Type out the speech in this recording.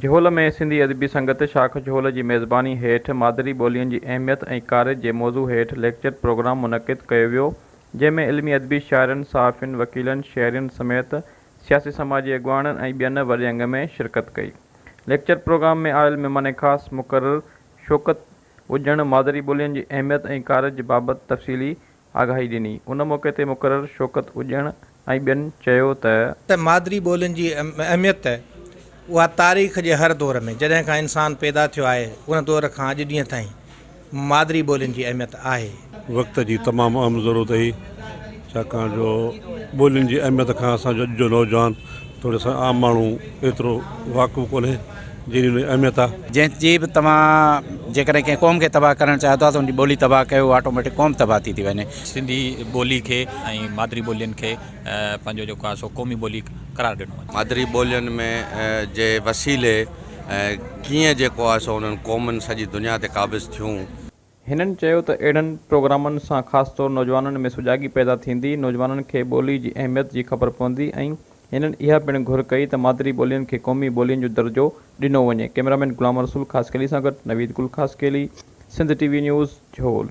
جهول ۾ سنڌي ادبي سنگت شاخ جهول جي ميزباني هيٺ مادري ٻولين جي اهميت ۽ ڪارج جي موضوع هيٺ ليڪچر پروگرام منعقد ڪيو ويو جنهن ۾ علمي ادبي شاعرن، صحافين، وڪيلن، شهرين سميت سياسي سماجي اڳواڻن ۽ ٻين وڏي انگ ۾ شرڪت ڪئي. ليڪچر پروگرام ۾ آيل مهمان خاص مقرر شوڪت اڄڻ مادري ٻولين جي اهميت ۽ ڪارج بابت تفصيلي آگاهي ڏني. ان موقعي تي مقرر شوڪت اڄڻ ۽ ٻين چيو ته. ته مادري ٻولين جي اهميت اها تاريخ جي هر دور ۾ جڏهن کان انسان پيدا ٿيو آهي ان دور کان اڄ ڏينهن تائين مادري ٻولين جي اهميت آهي. وقت جي تمام اهم ضرورت هئي ڇاڪاڻ جو ٻولين جي اهميت کان اسان جو اڄ جو نوجوان توڙي اسان عام ماڻهو ايترو واقف ڪونهي جيڏي ان جي اهميت آ. جنهن جي به توهان جيڪڏهن ڪنهن قوم کي تباهه ڪرڻ چاهيو ٿا ته ان جي ٻولي تباهه ڪيو آٽوميٽڪ قوم تباهه ٿي ٿي وڃي. سنڌي ٻولي کي ۽ مادري ٻولين کي پنهنجو جيڪو آهي سو قومي ٻولي قرار ڏنو وڃي. مادري ٻولين ۾ جي وسيلي ڪيئن جيڪو آهي سو انهن قومن سڄي دنيا تي قابض ٿيون. هنن چيو ته اهڙن پروگرامن سان خاص طور نوجوانن ۾ سجاڳي پيدا ٿيندي، نوجوانن کي ٻولي جي اهميت جي خبر پوندي ۽ هنن اها پڻ گهر ڪئي ته مادري ٻولين کي قومي ٻولين جو درجو ڏنو وڃي. ڪئميرامين غلام رسول خاصخيلي سان گڏ Naveed Gul Khaskheli, Sindh T V news, Jhol.